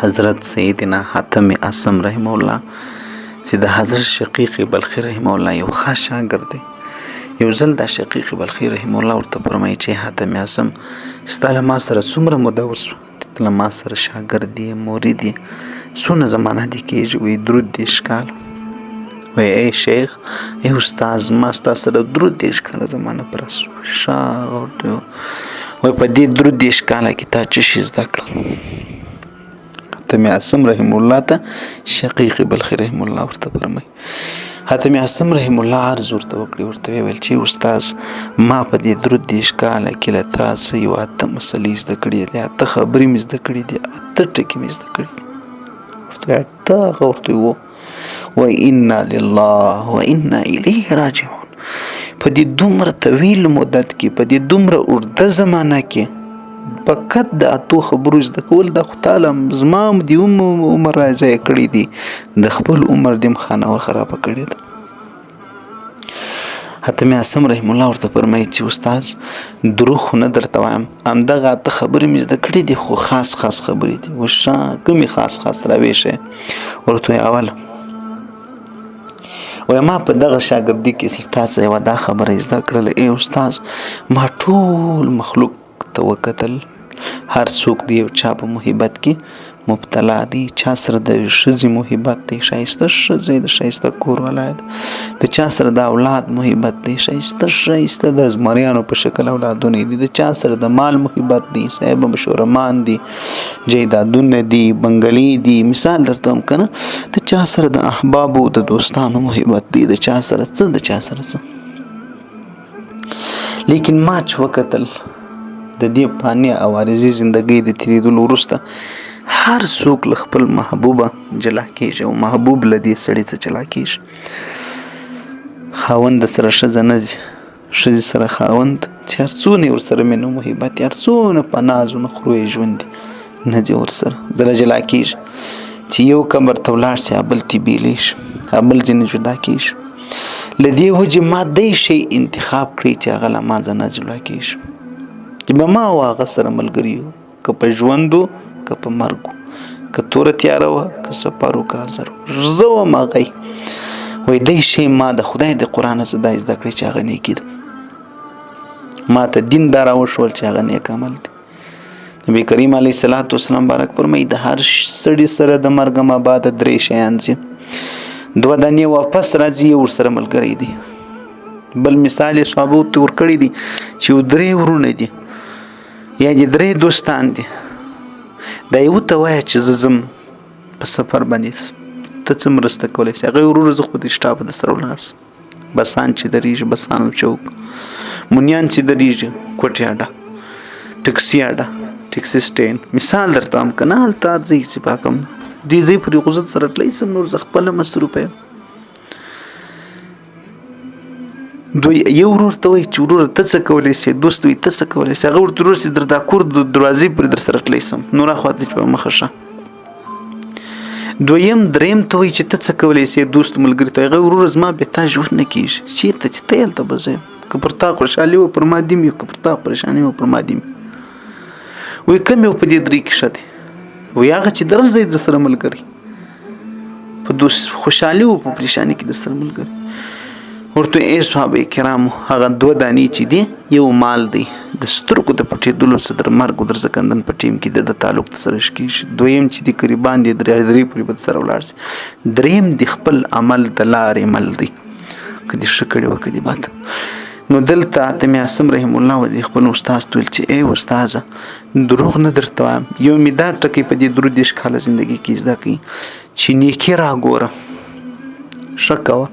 حضرت سیدنا حاتم اعصم رحمه الله چې د حضرت شقیق بلخي رحمه الله یو خاص شاګرد دی. یو ځل دا شقیق بلخي رحمه الله ورته فرمایي چې حاتم اعصم، ستا له ما سره څومره موده وشوه چې ته له ما سره شاګرد یې، مرید یې، څونه زمانه دې کېږي؟ وایي 33 کاله. وایي ای شیخ، ای استاد، ما ستا سره 33 کاله زمانه پوره شوه. ښه، هغه ورته وایي په دې 33 کاله کې تا څه شي زده کړل؟ حاتم اعصم رحم الله ته شقیق بلخي رحم الله ورته فرمایي. حاتم اعصم رحم الله عرض ورته وکړي، ورته ویې ویل چې استاد، ما په دې 33 کاله کې له تا څه یو 8 مسلې زده کړې دي، 8 خبرې مې زده کړې دي، 8 ټکي مې زده کړي دي. ورته 8 هغه ورته وو و انا لله و انا الیه راجعون. په دې دومره طویل مدت کې، په دې دومره اوږده زمانه کې فقط د 8 خبرو زده کول، دا خو تعالی زما هم د عمر را ضایع کړی دی، د خپل عمر دې هم خانه ور خرابه کړې ده. حاتم اعصم رحم الله ورته فرمایي چې استاد، دروغ خو نه درته وایم، همدغه 8 خبرې مې زده کړې دي، خو خاص خاص خبرې دي. وشه کومې خاص خاص راویښې؟ ورته وایي اول وایي ما په دغه شاګردي کې ستا څخه یوه دا خبره زده کړله، ای استاد، ما ټول مخلوق ته وکتل، هر څوک د یو چا په محبت کې مبتلا دی، چا سره د ښځې محبت دی، ښایسته ښځه د ښایسته کور والا ده، د چا سره د اولاد محبت دی، ښایسته ښایسته د زمریانو په شکل اولادونه دي، د چا سره د مال محبت دی، صاحب مشورمان دي، جایدادونه دي، بنګلې دي، مثال درته هم که نه، د چا سره د احبابو د دوستانو محبت دی، د چا سره څه، د چا سره څه. لیکن ما چې وکتل د دې فاني او عارضي زندګۍ د تېرېدلو وروسته هر څوک له خپل محبوبه جلا کېږي او محبوب له دې سړي څخه جلا کېږي. خاوند سره ښځه نه ځي، ښځې سره خاوند چې هر څونه یې ورسره مینه محبت، هر څونه په ناز و نخرو یې ژوند دي، نه ځي ورسره، ځله جلا کېږي. چې یو قبر ته ولاړ شي، بل ترې بېلېږي، بل ځینې جدا کېږي. له دې وجې ما دی شی انتخاب کړی چې هغه له ما ځنه جدا کېږي، چې به ما او هغه سره ملګري یو، که په ژوند و که په مرګ و، که توره تیاره وه که سفر و که حضر و، زه وم هغه یې. وایي دی شی ما د خدای د قرآن څخه دا زده کړی چې هغه نیکي ده، ما ته دین دا راوښول چې هغه نیک عمل دی. نبی کریم علیه الصلاة والسلام بارک فرمایي د هر سړي سره د مرګ ما بعد 3 شیان ځي، 2 دانې واپس راځي، یو ورسره ملګری دی. بل مثال یې صحابو ته ورکړی دی چې یو 3 وروڼه دي یا دې 3 دوستان دي، دا یو ته وایه چې زه ځم په سفر باندې، ته څه مرسته کولی شې؟ هغه ورور زه خو دې شتابه در سره ولاړ شم. بسان چې درېږي، بسان او چوک، مونیان چې درېږي، کوټې اډه، ټکسي اډه، ټکسي سټینډ، مثال درته وایم که نه، هلته هر ځای چې پاکم دې ځای پورې خو زه سره تللی شم، نور زه خپله مصروفه یم. دوی یو ورور ته وایي چې وروره ته څه کولی شې، دوست وایي ته څه کولی شې، هغه ورته ورور شي در دا کور د دروازې پورې در سره تللی شم، نور اخوا ته چې په مخه شه. دویم دریم ته وایي چې ته څه کولی شې، دوست ملګري ته، هغه وروره زما بې تا ژوند نه کېږي، چېرته چې ته یې هلته به زه یم، که پر تا خوشحالي وه پر ما دي مې، که پر تا پریشاني وه پر ما دي مې. وایي کوم یو په دې درې کې ښه دی؟ وایي هغه چې در ځای در سره ملګری، په دوست خوشحالي او په پریشاني کې در سره ملګری. ورته ای صحابه کرامو، هغه 2 دانې چې دي، یو مال دی د سترګو د پټېدلو څه در مرګ او در زکندن په ټیم کې د تعلق د سره کېږي، دویم چې دي قریبان دي درې پورې به سره ولاړ شي، دریم د خپل عمل د لارې مل دی، که دې ښه کړي وه که دې بد. نو دلته حاتم اعصم رحم الله و دې خپل استاد ته ویل چې ای استاذه، دروغ نه درته وایم، یو مې دا ټکی په دې 33 کاله زندګي کې زده کړي چې نیکي راګوره، ښه کوه،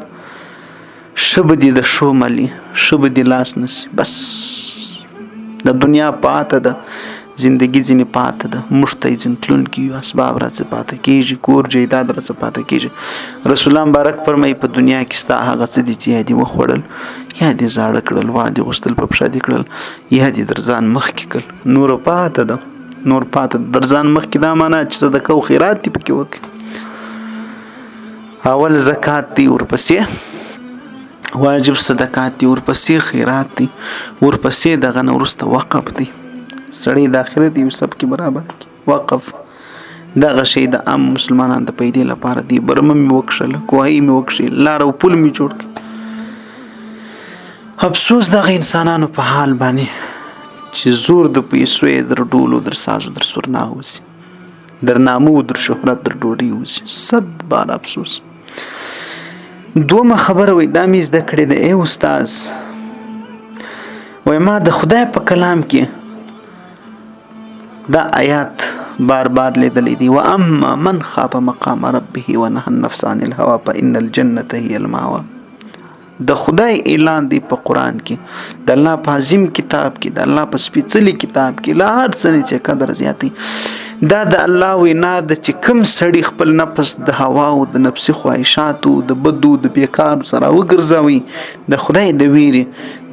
ښه به دې د ښو ملي، ښه به دې لاس نه سي، بس د دنیا پاته ده، زندګي ځینې پاته ده، موږ ته یې ځینې تلونکي یو، اسباب راڅه پاته کېږي، کور جایداد راڅه پاته کېږي. رسول الله مبارک فرمایي په دنیا کې ستا هغه څه دي چې یا دې وخوړل، یا دې زاړه کړل، وا دې غوښتل په پښه دې کړل، یا دې در ځان مخکې کړل، نور پاته ده، نور پاته ده. در ځان مخکې دا معنا چې صدقه او خیرات دې پکې وکړي. اول زکات دی، ورپسې واجب صدقات دي، ورپسې خیرات دي، ورپسې دغه نه وروسته وقف دی. سړی د آخرت یو سب کې برابر کړي. وقف دغه شی د عام مسلمانانو د پیدې لپاره دی. برمه مې وکښله، کوهی مې وکښې، لار او پل مې جوړ کړ. افسوس دغه انسانانو په حال باندې چې زور د پیسو یې در ډولو، در سازو، در سورنا وسی، در نامو، در شهرت، در ډوډۍ وسی. صد بار افسوس. دومه خبره وای دا مې زده کړې ده ای استاد، وای ما د خدای په کلام کې دا آیات بار بار لیدلې دي، واما من خاف مقام ربه ونهى النفس عن الهوى فإن الجنة هي المأوى. د خدای اعلان دی په قرآن کې، د الله په عظیم کتاب کې، د الله په سپېڅلي کتاب کې، له هر څه نه چې قدر زیاتوي. دا د الله وینا ده چې کوم سړي خپل نفس د هوا او د نفسي خواهشاتو، د بدو، د بیکارو سره وګرځوي، د خدای د ویرې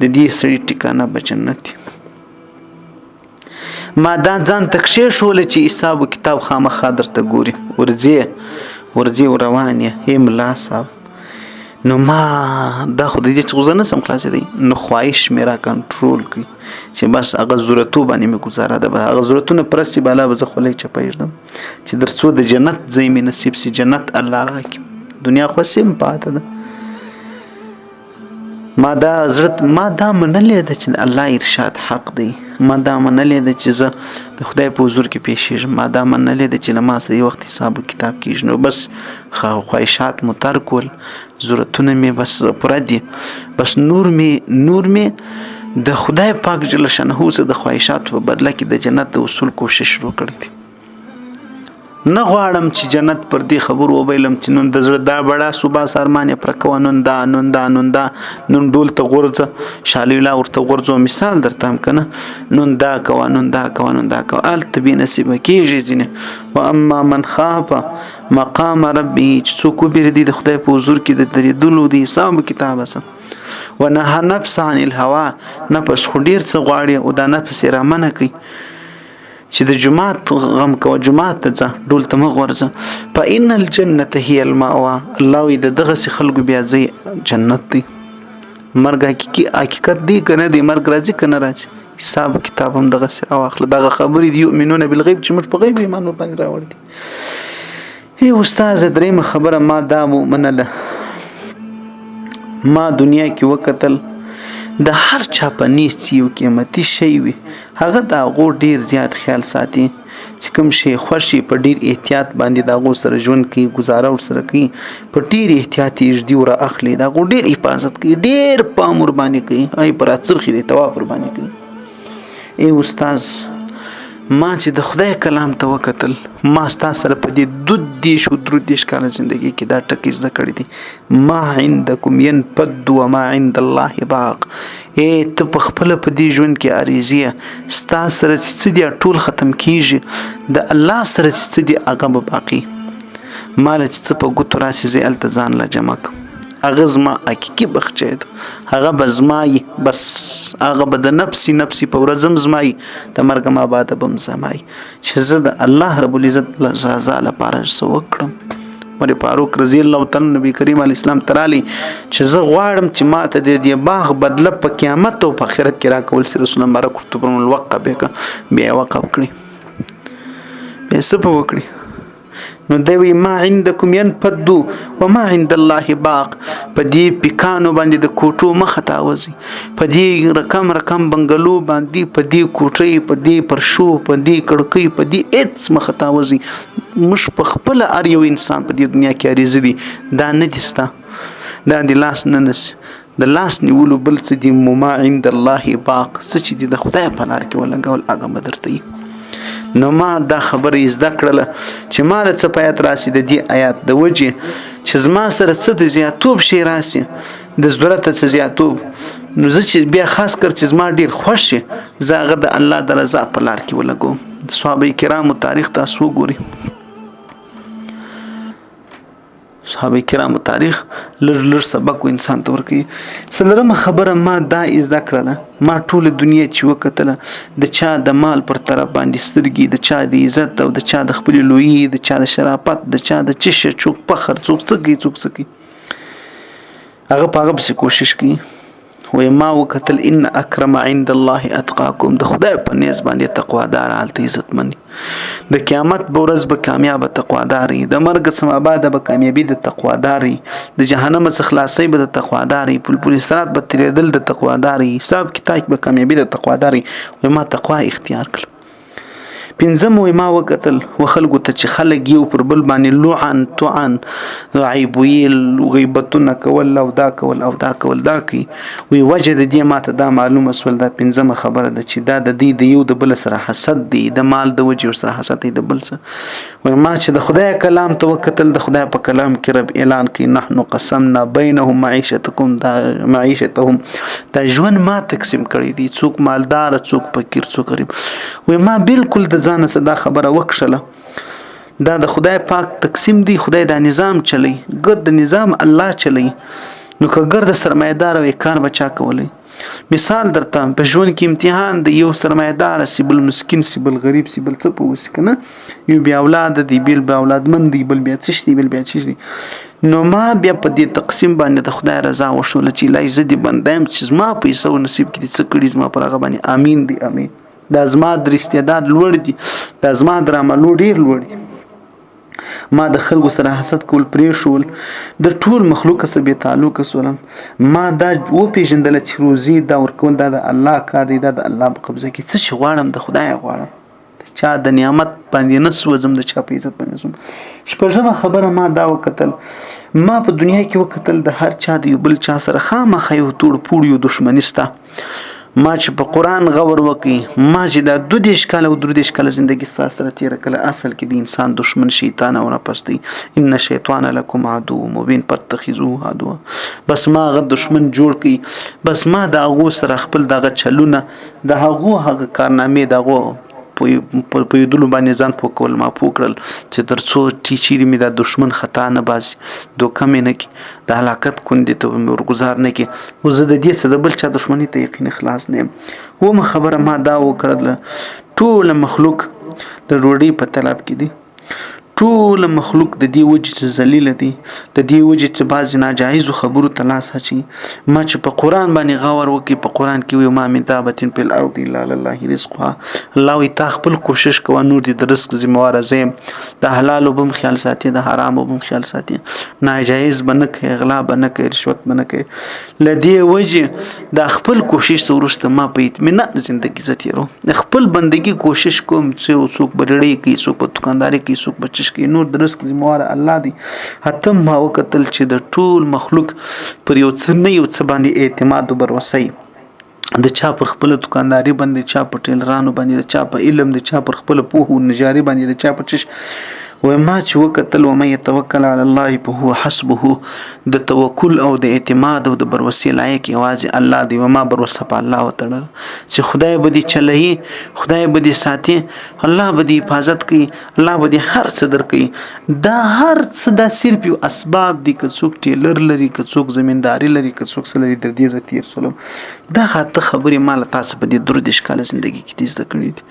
د دې سړي ټیکانه به جنت دی. ما دا ځان ته کښېښوله چې حساب و کتاب خامخا درته ګوري، ورځې ورځې او روان یې هی ملا صاحب. نو ما دا خو د دې چې زه نه سم خلاصېدی، نو خواهش مې را کنټرول کړي چې بس هغه ضرورتو باندې مې ګزاره ده، هغه ضرورتونه پرستې بالا به زه خولۍ چپه ږدم چې در څو د جنت ځای مې نصیب سي، جنت الله راکړي. دنیا خو هسې هم پاته ده. ما دا زړه ما دا منلې ده چې د الله ارشاد حق دی، ما دا منلې ده چې زه د خدای په حضور کې پېښېږم، ما دا منلې ده چې له ما سره یو وخت حساب و کتاب کېږي. نو بس خواهشات مو ترک ول، ضرورتونه مې بس پوره دي، بس نور مې د خدای پاک جل شانه څخه د خواهشاتو په بدله کې د جنت د وصول کوشش شروع کړی دی. نه غواړم چې جنت پر دې خبرو وبیلم چې نن د زړه دا بړه صبح سارمان یې پر کوه، نن دا نن دا نن دا نن ډول ته غورځه، شالیلا ورته غورځو، مثال درته هم که نه، نن دا کوه نن دا کوه نن دا کوه، هلته بې نصیبه کېږي ځینې. و اما من خاف مقام ربه، چې څوک وبېرېدی د خدای په حضور کې د درېدلو د حساب کتاب څخه، ونهى نفس عن الهوا، نفس خو ډېر څه غواړي او دا نفس یې رامنع کوي چې د جومات غم کوه، جومات ته ځه، ډول ته مه غورځه. فإن الجنة هي المأوى، الله وایي د دغسې خلکو بیا ځای جنت دی. مرګ حقیقي حقیقت دی که نه دی؟ مرګ راځي که نه راځي؟ حساب کتاب هم دغسې راواخله. دغه خبرې دي یؤمنون بالغیب چې موږ په غیب ایمان ورباندې راوړي دي. ای استاد، درېیمه خبره ما دا ومنله، ما دنیا کې وکتل د هر چا په نیز چې یو قیمتي شی وي هغه د هغو ډېر زیات خیال ساتي، چې کوم شی خوښ وي په ډېر احتیاط باندې د هغو سره ژوند کوي، ګزاره ورسره کوي، په ډېر احتیاط یې ږدي ور اخلي، د هغو ډېر حفاظت کوي، ډېر پام ورباندې کوي، ای پر څرخي دی طواف ورباندې کوي. ای استاد، ما چې د خدای کلام ته وکتل، ما ستا سره په دې 32 او 33 کاله زندګۍ کې دا ټکی زده کړی دی، ما عندکم ينفد وما عند الله باق. ای ته په خپله په دې ژوند کې عریضي یې، ستا سره چې څه دي ټول ختم کېږي، د الله سره چې څه دي هغه به باقي. ما له چې څه په ګوتو راسي زه یې هلته ځان له جمع کړم، هغه زما حقیقي بخچی ده، هغه به زما وي، بس هغه به د نفسي نفسي په ورځ هم زما وي، د مرګ ما بعد به هم زما وي، چې زه د الله رب العزت رضا لپاره څه وکړم. عمر فاروق رضی الله تعالی نبی کریم علیه السلام ته راغلی چې زه غواړم چې ما ته د دې باغ بدله په قیامت او په آخرت کې راکول سي. رسول الله مبارک ورته فرمایل وقف یې کړه، بیا یې وقف کړي، بیا یې څه په وکړي. نو دی وی ما عندکم ينفد وما عند الله باق. په دې پیکانو باندې د کوټو مخه تاوځي، په دې رقم رقم بنګلو باندې، په دې کوټۍ، په دې پرشو، په دې کړکۍ، په دې هېڅ مخه تاوځي. موږ په خپله هر یو انسان په دې دنیا کې عریضه دي، دا نه دي ستا، دا دې لاس نه نسي، د لاس نیولو بل څه دي. ما عند الله باق، څه چې دي د خدای په لار کې ولګول هغه به درته وي. نو ما دا خبره یې زده کړله چې ما له څه په آیات راسي د دې آیات د وجې چې زما سره څه د زیاتوب شی راسي، د ضرورت څه زیاتوب، نو زه چې بیا خاص کر چې زما ډېر خوښ شي، زه هغه د الله د رضا په لار کې ولګوم. د صحابه کرامو تاریخ تاسو وګورئ، صحابه کرامو تاریخ لږ لږ سبق و انسان ته ورکوي. څلورمه خبره ما دا زده کړله، ما ټوله دنیا چې وکتله د چا د مال پر طرف باندې سترګې، د چا د عزت او د چا د خپلې لویي، د چا د شرافت، د چا د څه شي، څوک فخر، څوک څه کوي، څوک څه کوي، هغه په هغه پسې کوشش کوي. وای ما وکتل ان اکرم عند الله اتقاکم، د خدای په نس باندې تقوادار حالت عزتمن، د قیامت په ورځ به کامیاب تقوادار، د مرګ څخه بعد به کامیابی د تقوادار، د جهنم څخه خلاصي به د تقوادار، پل پل صراط به تیرېدل د تقوادار، حساب کتاب به کامیابی د تقوادار. وای ما تقوا اختیار کړ. پنځم، وای ما وکتل و خلکو ته چې خلک یو پر بل باندې لعن طعن عیب ویل، غیبتونه کول او دا کول او دا کول دا کوي. وی وجه د دې ماته دا معلومه سول، دا پنځمه خبره ده چې دا د دې د یو د بل سره حسد دی، د مال د وجې سره حسد دی د بل سره. وای ما چې د خدای کلام ته وکتل، د خدای په کلام کې رب اعلان کوي نحنو قسمنا بینهم معیشتکم، دا معیشتهم، دا ژوند ما تقسیم کړی دی، څوک مالدار، څوک فقیر، څوک غریب. وای ما بالکل د ځانه څه دا خبره وکښله، دا د خدای پاک تقسیم دی، خدای دا نظام چلی، ګرد نظام الله چلی. نو که ګرد سرمایدار وي کار به چا کولی؟ مثال درته، په ژوند کې امتحان دی، یو سرمایدار سی، بل مسکین سی، بل غریب سی، بل څه په وسی کنه، یو بیا اولاد دی، بل بیا اولادمن دی، بل بیا څه دی، بل بیا څه دی. نو ما بیا په دې تقسیم باندې د خدای رضا وشوله چې لای زه دې بنده یم چې زما پیسو نصیب کې دې څه کړي زما پر هغه باندې امین دی، امین. دا زما د استعداد لوړ دي، دا زما د عملو ډیر لوړ دي. ما د خلکو سره حسد کول پرېښول، د ټول مخلوق سره بې تعلق سولم. ما دا وپېژندله چې روزي دا ورکول دا د الله کار دی، دا د الله په قبضه کې، څه چې غواړم د خدای غواړم، د چا د نعمت باندې نه سوځم، د چا په عزت باندې سوځم. شپږمه خبره، ما دا وکتل، ما په دنیا کې وکتل د هر چا د یو بل چا سره خامخا یو توړ پوړ یو دښمني سته. ما چې په قرآن غور وکړي، ما چې دا 32 کاله او 33 کاله زندگی ستا سره تېره کړه، اصل کې د انسان دښمن شیطان او نفس دی. ان الشیطان لکم عدو مبین فاتخذوه عدوا. بس ما هغه دښمن جوړ کړي، بس ما د هغو سره خپل دغه چلونه، د هغو هغه کارنامې، د هغو په پوهېدلو باندې ځان پوه کول، ما پوه کړل چې تر څو چې چیرې مې دا دښمن خطا نه باسي، دوکه مې نه کړي، د هلاکت کندې ته به مې ورګزار نه کړي، خو زه د دې څه د بل چا دښمنۍ ته یقیني خلاص نه یم. اوومه خبره، ما دا وکړله، ټوله مخلوق د ډوډۍ په طلب کې دي، ټوله مخلوق د دې وجې چې ذلیله دي، د دې وجې چې بعضې ناجایزو خبرو ته لاس اچوي. ما چې په قرآن باندې غور وکړي، په قرآن کې وایي ما من دابة فی الارض الا علی الله رزقها. الله وایي تا خپل کوشش کوه، نور دې د رزق ذمه واره زه یم. د حلالو به هم خیال ساتي، د حرامو به هم خیال ساتي، ناجایز به نه کوي، غلا به نه کوي، رشوت به نه کوي. له دې وجې دا خپل کوشش څخه وروسته ما په اطمینان زندګي زه تېروم، خپل بندګي کوشش کوم چې یو څوک به ریړۍ کوي، څوک به دکانداري کوي، څوک به چش کوي، نور د رزق ذمه واره الله دی. حتم ما وکتل چې د ټول مخلوق پر یو څه نه یو څه باندې اعتماد او باور، د چا پر خپل دکانداري باندې، چا په ټیلرانو باندې، د چا په علم، د چا پر خپل پوه او نجاري باندې، د چا په چش. و ما چې وکتل ومن يتوکل علی الله فهو حسبه، د توکل او د اعتماد او د باروسې لایق یوازې الله دی. و ما باروسه په الله وتړل چې خدای به دې چلوي، خدای به دې ساتي، الله به دې حفاظت کوي، الله به دې هر څه درکوي. دا هر څه دا صرف یو اسباب دي، که څوک ټیلر لري، که څوک زمینداري لري، که څوک څه لري. در دې زه تېر سولم. دا اته خبرې ما له تاسو په دې 33 کاله زندګي کې دي زده کړې دي.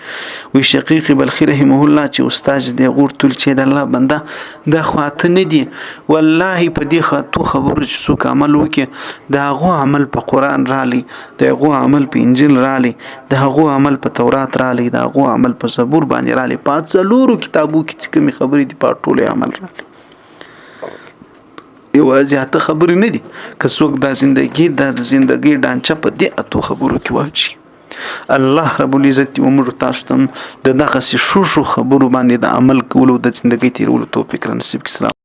وی شقیق بلخي رحمه الله چې استاد دی غورتل چې د الله بنده دا خو اته نه دي، والله په دې اتو خبرو چې څوک عمل وکړي، د هغو عمل په قرآن رالی، د هغو عمل په انجیل رالی، د هغو عمل په تورات رالی، د هغو عمل په زبور باندې رالی، په څلورو کتابو کې چې کومې خبرې دي په ټولو عمل رالی. یوازې اته خبرې نه دي. که څوک دا زندګي دا د زندګۍ ډانچه په دې اتو خبرو کې واچي، الله رب العزت دې موږ تاسو ته د دغسې ښو ښو خبرو باندې د عمل کولو د زندګۍ تېرولو توفیق را نصیب کړي.